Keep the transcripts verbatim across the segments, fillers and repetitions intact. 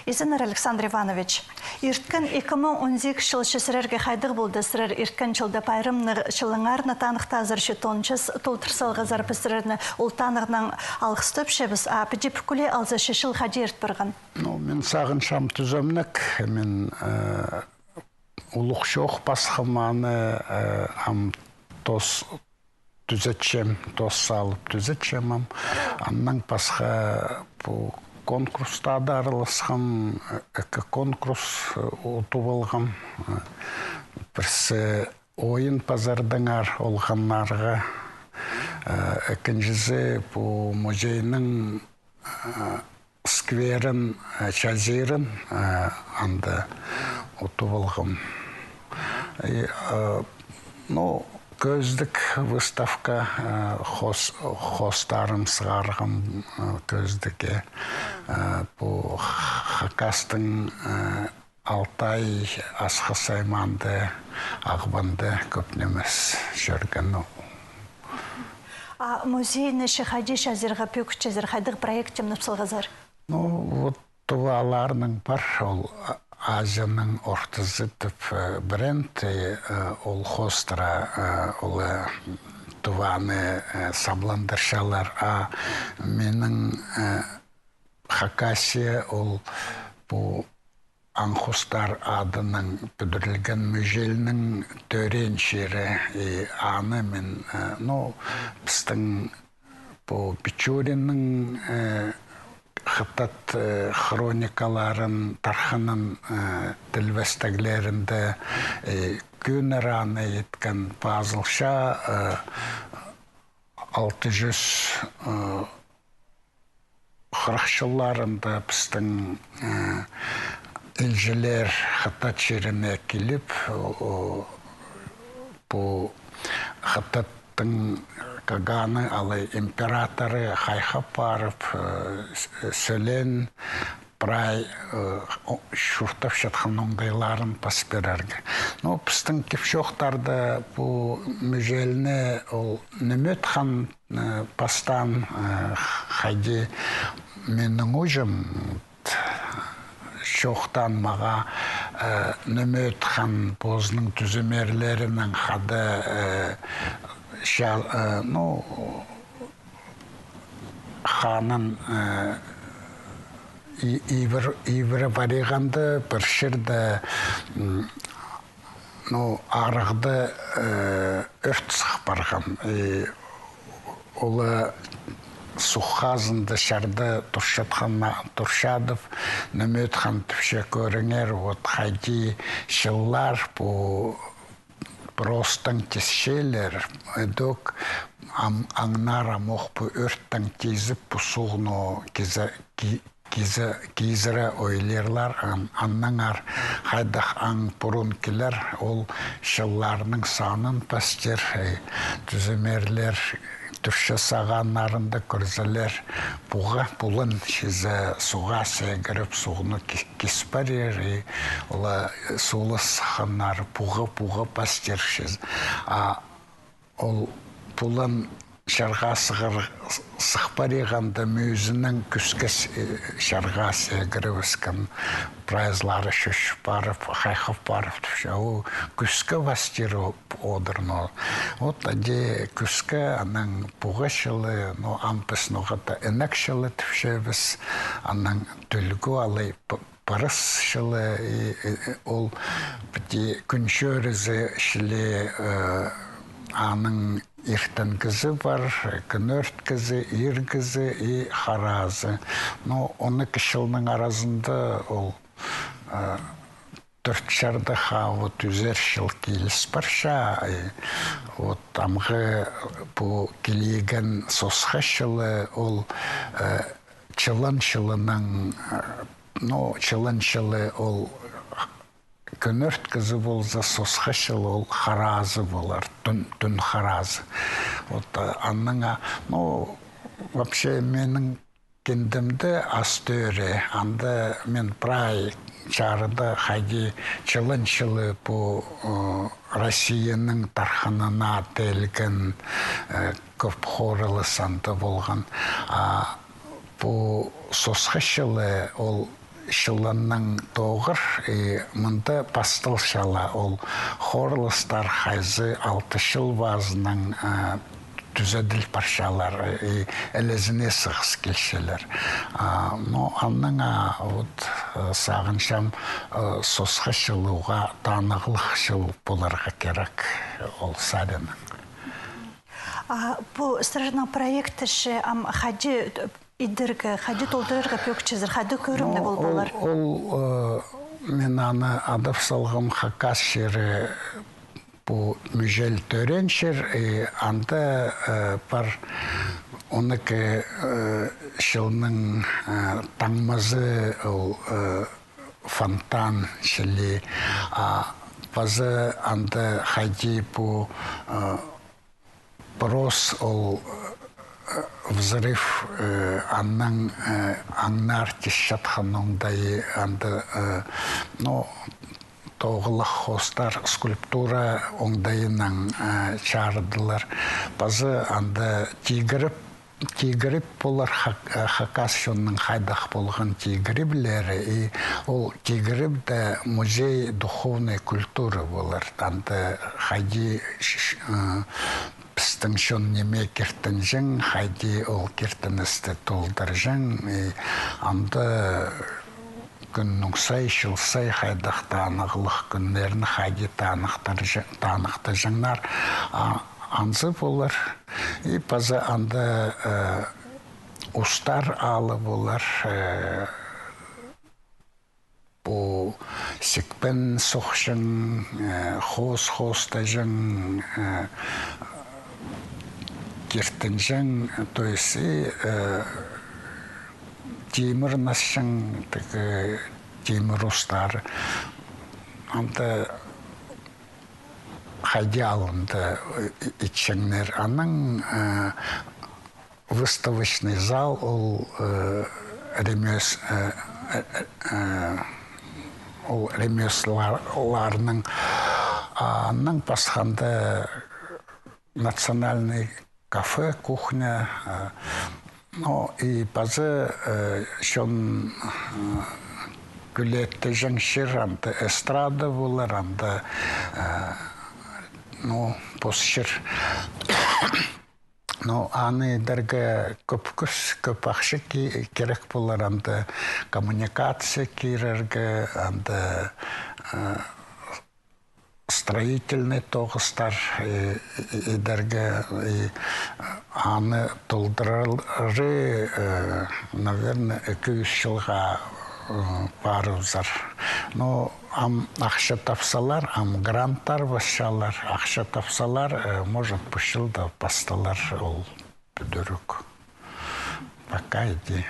Изеннер, Александр Иванович. Ирткен ікі муң он сигізінҷі чыл че сірерге хайдағ полды? Сірер ирткен чылда пайрамнығ чылыңарны таныхтазар, че тончас толдыр салғазар, піс сірерні ол танығнаң алғыстапчабыс, а піди пӱкӱле алза, че чыл хайди ирт парған? Ну, мин сағынчам, тӱземнік, мин, э, улуғ чоох пасхам аны, э, ам тос тӱзетчем, тос салып тӱзетчем ам. Аннаң пасха пу конкурста даа араласхам, ікі конкурс, э, утып алғам. Пірсі ойын пазардаңар олғаннарға, э, ікінҷізі пу музейнің, э, скверін, э, чазирын, э, анда утып алғам. И, э, ну, кӧзідік выставка, э, хоос-, хоостарым сығарғам, э, кӧзідікке. Э, пу х-, хакастың, э, Алтай, Асхыс аймаанда, Ағбанда кӧп нимес чӧрген ол. А музейні че хайди чазирға пӧгітчезер, хайдағ проект тимнеп салғазар? Ну, вот туваларның пар, ол А-, Азияның ортызы тіп, э, бренд, и, э, ол хоостыра, э, ол, э, туваны, э, сабландырчалар. А минің, э, Хакасия ол пу аң-хустар адынаң пӱдірілген мӱҷелнің тӧреен чирі, и аны мин, э, ну, пістің пу Печориннің, э, хытат, э, хроникаларын, тархынын, э, тілбестеглерінде, э, кӧнір аны иткен пазылча, э, алты чӱс, э, хырых чылларында пістің, э, илҷілер Хытай чиріне киліп, о, пу Хытаттың каганы алай императоры хайхап парып, э, с-, сӧлеен прай, э, о, чуртапчатхан оңдайларын пас пирерге. Ну, пістің кип-чоохтарда пу мӱҷелні ол Нӧмет хан, э, пастаан, э, хайди минің уҷам, чоохтаан мағаа, э, Нӧмет хан позының тӱзімерлерінең хада, э, ча-, э, ну, ханын, э, и-, ибір-, ибіре париғанда пір чирде, м, ну, арығда, э, ӧрт сых парған. И ол, э, суғ хазында чарда турчатхан, турчадып, Нӧмет хан тіпче: кӧріңер, вот хайди чыллар пу простаң тизчелер, ідӧк ам-, аңнар ам ох пу ӧрттең тизіп, пу суғны кизі-, ки-, кизі-, кизіре ойлирлар, ан-, аннаңар хайдағ аң пурун килер, ол чылларның санын пастир, э, тӱзімерлер, тӱрче сағаннарында кӧрзелер, пуға пулан чізе суға сегіріп, суғны ки-, кис парир, и ола сулас ханнар пуға, пуға пастир чізе. А ол пулан чарға сығар-, сых париғанда мӱзінең кӱске с-, э, чарға сегіріп ӧскен. Прайзылары чӧчіп парып, хайхап парып тіпче: «О, кӱске пастир одыр». Но вот ади кӱске, анаң пуға чылы, но ам піс ноға-да інек чылы тіпчебіс, анаң тӱлгӱ алай п-, пырыс чылы, и, и, и ол піди кӱн чӧрізі чіли, э, аның иртен кізі пар, кӱн ӧрт кізі, ир кізі и харазы. Но он ікі чылның аразында ол, э, тӧрт чарда хавы тӱзер чыл киліс парча. И вот амғы пу килиген сосха чылы ол, э, чылан чылынаң, э, ну, чылан чылы ол кӱн ӧрт кізі полза, сосха чылы ол харазы полар, тӱн, тӱн харазы. Вот, э, аннаң, а, ну, вообще, минің киндімде ас тӧрі, анда мин прай чарыда хайди чылан чылы пу, э, Россияның тархынына теелген, э, кӧп хорылыс анда полған. А пу сосха чылы ол чылынаң тоғыр, и мында пасталча ла ол хорластар, хайзы алты чыл пазынаң, а, тӱзеділ парчалар, и ілезіне сығыс килчелер. А, но аннаң, а, вот, э, сағынчам, э, сосха чыл уғаа танығлығ чыл поларға кирек ол саринаң. А пу сірернің проектті че ам хайди идерге, хайди толдырарға пӧкчезер, хайди кӧрімніг ол полар? Ол, ол, э, мин аны адап салғам, Хакас чирі пу мӱҷел тӧреен чир, и анда, э, пар он ікі, э, чылның, э, таңмазы, ол, э, фонтан чіли, а паза анда хайди пу, э, прос ол, э, взрыв, э, аннаң, э, аңнар тисчатхан оңдайы, анда, э, ну, тоғылах хоостар, скульптура оңдайынаң, э, чарыдылар. Паза анда тигіріп, тигіріп полар хак-, э, хакас чонның хайдағ полған тигіріплері, и ол тигіріп дее музей духовной культуры полар. Анда хайди ш-, ш-, э, пістің чон ниме киртінҷең, хайди ол киртіністі толдырҷаң, и анда кӱннің сай, чыл сай хайдағ танығлығ кӱннерні хайди таныхтырҷа-, таныхтаҷаңнар, а, анзы полар. И паза анда, э, устар аалы полар, э, пу сикпен сохчаң, э, хоос хоостаҷаң, э, киртінҷең, то есть, и, э, тимір насчаң, тігі тимір устар. Анда хайди алында, э, итчеңнер. Анаң, э, выставочный зал, ол, э, ремес-, э, э, э, ол ремеслаларның, а, анаң пасха анда национальный кафе, кухня, э, ну, и паза, э, чон, э, кӱлеттеҷең чир, анда эстрада полар, анда, э, ну, пос чир. Ну, аны идерге кӧп кӱс, кӧп ахча ки-, кирек полар, анда коммуникация кирерге, анда, э, строительный тоғыстар, э, и-, идерге, и аны толдырары, э, наверное, ікі-ӱс чылға, э, парыбызар. Ну, ам ахча тапсалар, ам гранттар пасчалар, ахча тапсалар, э, может, пу чылда пасталар ол пӱдіріг. Пока иди.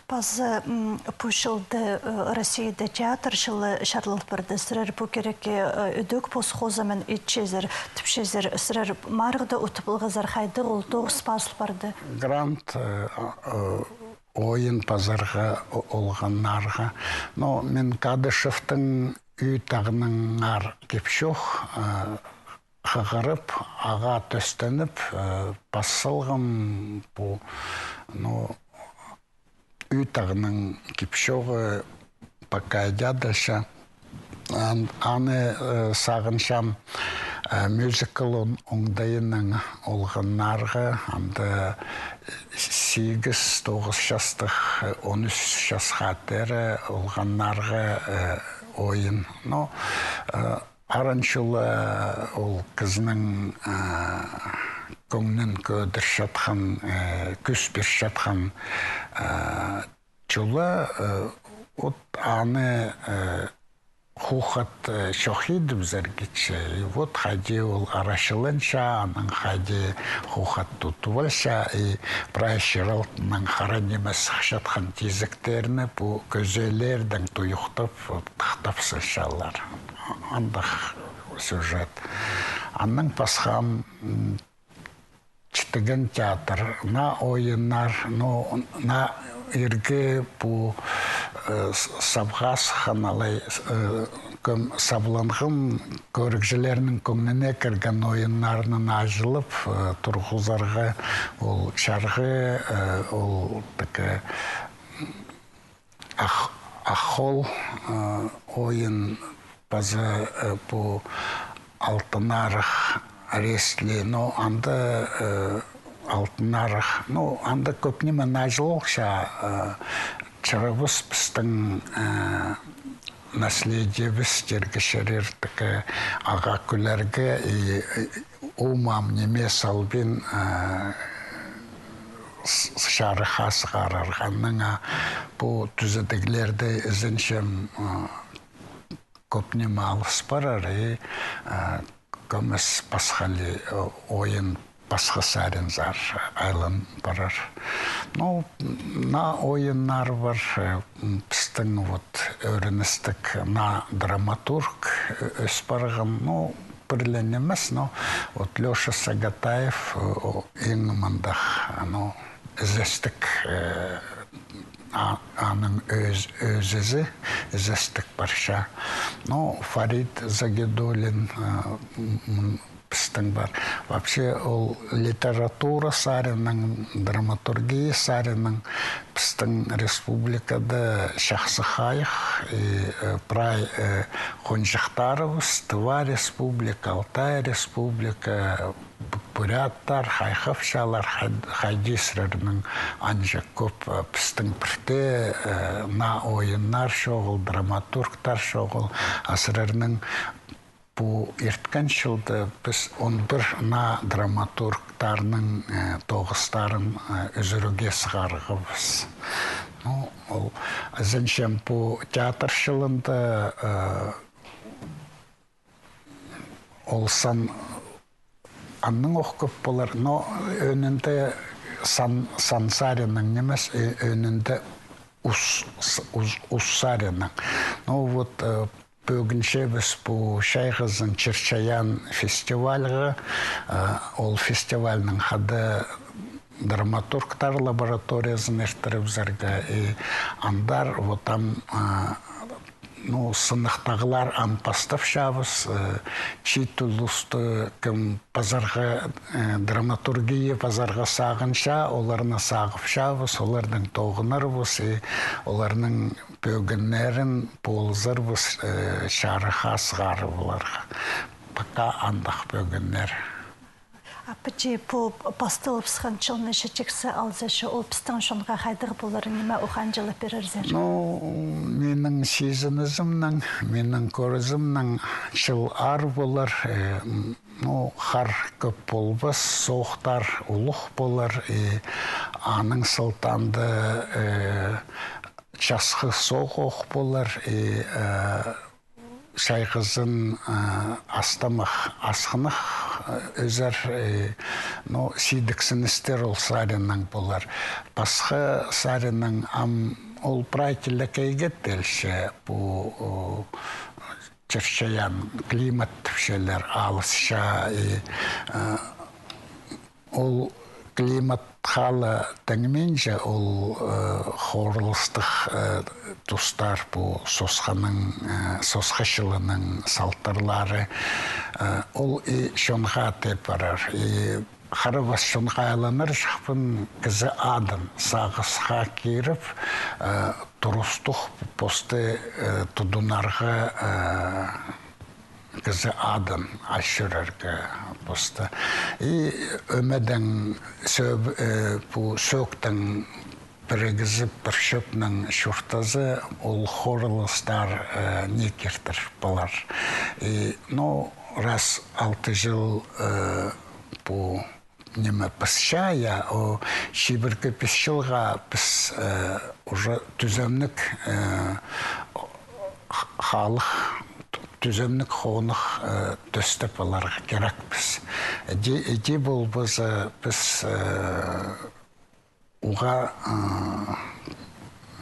Паза, м, пу чылда, э, Россияда театр чылы чарлал парды. Сірер пу кирекке, э, ідӧк пос хоза мин итчезер, тіпчезер, сірер марығда утып алғазар, хайдағ ол тоғыс пазыл парды? Грант, э, а, э, ойын пазарға о-, олғаннарға. Но мин Кадышевтің «Ӱй тағнаңар» кип-чоох, э, хығырып, ағаа тӧстеніп, э, пас салғам пу, ну, «Ӱй тағның» кип-чооғы пока идӧк адалча. Ан-, аны, э, сағынчам, э, мюзикл он-, оңдайынаң олғаннарға, анда сигіс, тоғыс частығ, э, он ӱс частығ теере олғаннарға, э, ойын. Но, э, Аран чула ол кізінің, а, кӧңнін кӧдірчатхан, э, кӱс пирчатхан, а, чула, э, вот аны, э, хухат, э, чох идібізерге че. И вот хайди ол арачыланча, анаң хайди хухат тудып алча, и прай чир алтынаң хара ниме сыхчатхан тизектерні пу кӧзелердең туйухтап, тыхтап салчалар. Андағ сюжет. Аннаң пасха, м, читіген театр, наа ойыннар, но наа иргі пу, э, с-, сабға сыххан алай, э, кӧм сабланған кӧрігҷілернің кӧңніне кірген ойыннарны наа чылып, э, турғызарға ол чарғы, э, ол тігі ах-, Ах хол, э, ойын паза, э, пу Алтын Арығ рестлии, но анда, э, Алтын Арығ, но анда кӧп ниме наҷылығ, э, чырыбыс, пістің, э, наследиебіс, тирге чарир, тігі ағаа кӱлерге, и, и, ум-ам ниме салбин, э, с-, чарыхха сығарарға. Аннаң, а, пу тӱзедіглерде ізенчем, э, кӧп ниме алыс парар, и, э, кӧмес пасхалығ, э, ойын пасха саринзар айлан парар. Ну, наа ойыннар пар, э, м, пістің вот ӧріністіг наа драматург, э, ӧс парған, ну, пір ле нимес, но вот Лёша Сагатаев, э, о, иң мындағ, ну, ізестіг, э, а-, аның ӧз-, ӧзізі ізестіг парча. Ну, Фарид Загидуллин, э, м, м, пістің пар. Вообще, ол литература саринаң, драматургия саринаң пістің республикада чахсы хайығ, и, э, прай, э, хонҷыхтарыбыс, Тыва Республика, Алтай Республика, бу-, буряттар хайхапчалар, хай-, хайди сірернің анҷа кӧп, э, пістің піртее, э, наа ойыннар чоғыл, драматургтар чоғыл, а сірернің пу ирткен чылда піс он пір наа драматургтарның, э, тоғыстарын, э, ӱзӱрге сығарғабыс. Ну, ол, ізенчем, пу театр чылында, э, ол сан аннаң ох кӧп полар, но ӧӧнінде сан, сан саринаң нимес, ӧ-, ӧӧнінде ус, с-, ус, ус саринаң. Ну вот, э, пӧгінчебіс пу «Чайғызын» «Чир-чайаан» фестивальға, э, ол фестивальның хада драматургтар лабораториязын иртірібізерге, и андар вот ам, э, ну, сыныхтағылар ам пастапчабыс, э, чиит улусты кем пазарға, э, драматургия пазарға сағынча, оларны сағыпчабыс, оларнаң тоғынарбыс, и оларның пӧгіннерін полызарбыс, э, чарыхха сығарып аларға. Пока андағ пӧгіннер. А піди пу пасталыбысхан чылны че тиксі алза че, ол пістің чонға хайдағ полар, ниме ухаанҷылап пирерзер? Ну, минің сизінізімнең, минің кӧрізімнең, чыл аар полар, э, м, ну, хар кӧп полбас, соохтар улуғ полар, и аның сылтаанда, э, часхы соох ох полар, и, э, «Чайғызын», э, астамах асхынах, э, ӧзер, э, ну, сидіксіністер ол саринаң полар. Пасха саринаң ам ол прай тілекейге тілче, пу, о, «Чир-чайаан», климат тіпчелер, алысча, и, э, ол климат хала теңменче, ол, э, хорылыстығ, э, тустар, пу сосханың, э, сосха чылының салтарлары, э, ол и чонға теп парар. И харабас чонға айланарҷыхпын, кізі адын сағысха киріп, э, турыстығ посты, э, тудынарға, э, кізі адын ас чӧрерге посты. И ӧмедең сӧб-, э, пу сӧӧктең пірігізіп, пір чӧпнең чуртаза, ол хорылыстар, э, ниик иртір полар. И, ну, раз алты чыл, э, пу ниме пісче, я, о, чибіргі пис чылға піс, э, уже тӱземніг, э, х-, халых, тӱземніг хоных, э, тӧстеп аларға кирекпіс. Іди, іди полбаза піс, э, уғаа, э,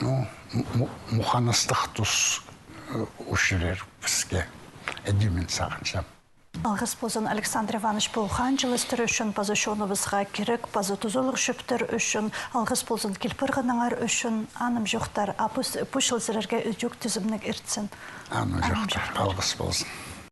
ну, му-, му-, муханыстығ тус, э, учурир піске. Іди мин сағынчам. Алғыс ползын, Александр Иванович, пу ухаанҷыластар ӱчӱн, паза чоныбысха кирек, паза тузалығ чӧптер ӱчӱн. Алғыс ползын кил парғаныңар ӱчӱн, анымҷохтар, а пу с-, пу чыл сірерге ідӧк тӱземніг иртсін. Анымҷохтар, алғыс ползын.